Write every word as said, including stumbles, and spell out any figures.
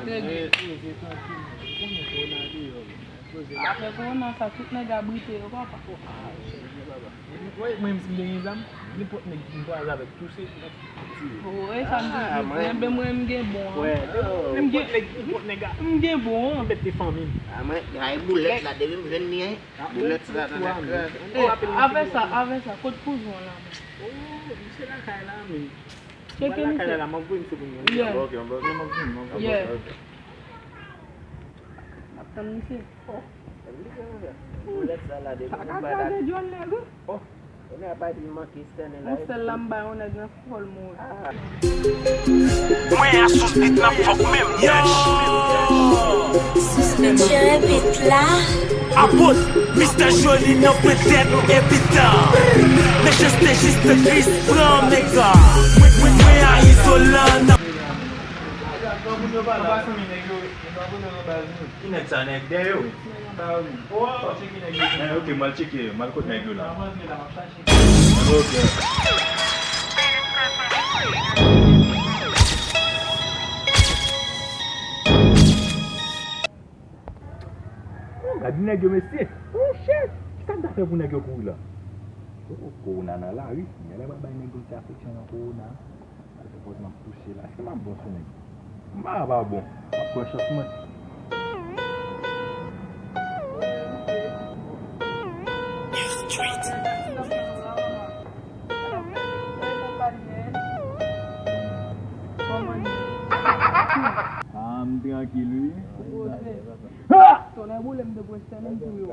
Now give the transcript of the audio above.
Nèg. Afè kowona sa, tout nèg abrite yo, papa. Mwen menm si m te gen zam, nenpòt nèg ki m kwaze avèk touse, m ap tiye. Wi, sa m di, mwen menm m gen bon an. M gen bon an. M mete fanmi m. A mwen, ay boulèt la, depi m jwenn li, boulèt la nan kraze. Avè sa, avè sa, kot kouzon la? Misye lakay la, men. Tcheke misye. Lakay la, m ap voye misye pou mwen. Yeah. Ok, m ap voye, m ap voye, m ap voye. Yeah. M ap tann misye. Boulèt sa la, depi nou bay la. Sa ka kraze djòl nèg wi. Yon sèl la m ba yon nèg nan fòl mouri. Mwen a sou bit nan fòk menm. Yo! Sou bit jere bit la. Apot, Mister Joly nan petèt epi tan. Mechanste jis tris pran mega. Mwen, mwen, mwen a izolan nan. Ki nèg sa, nèg dèyè yo? Nèg anba yo menm. Ou tcheke nèg yo. Eh, ok, m al tcheke, m al kot nèg yo la. Ok. Oh, gad nèg yo, mesye. Oh, shit. Kisa n ta fè pou nèg yo kouri la? Oh, kowona nan lari. Genlè pral bay nèg yo ti afeksyon nan kowona. Sa se pòt m ap touche la. Èske m ap bon sou nèg? M pa, pa bon. M ap pran chans mwen. Ah, m trankil wi. Tonnè boule m te pwese tèlè m tou yo.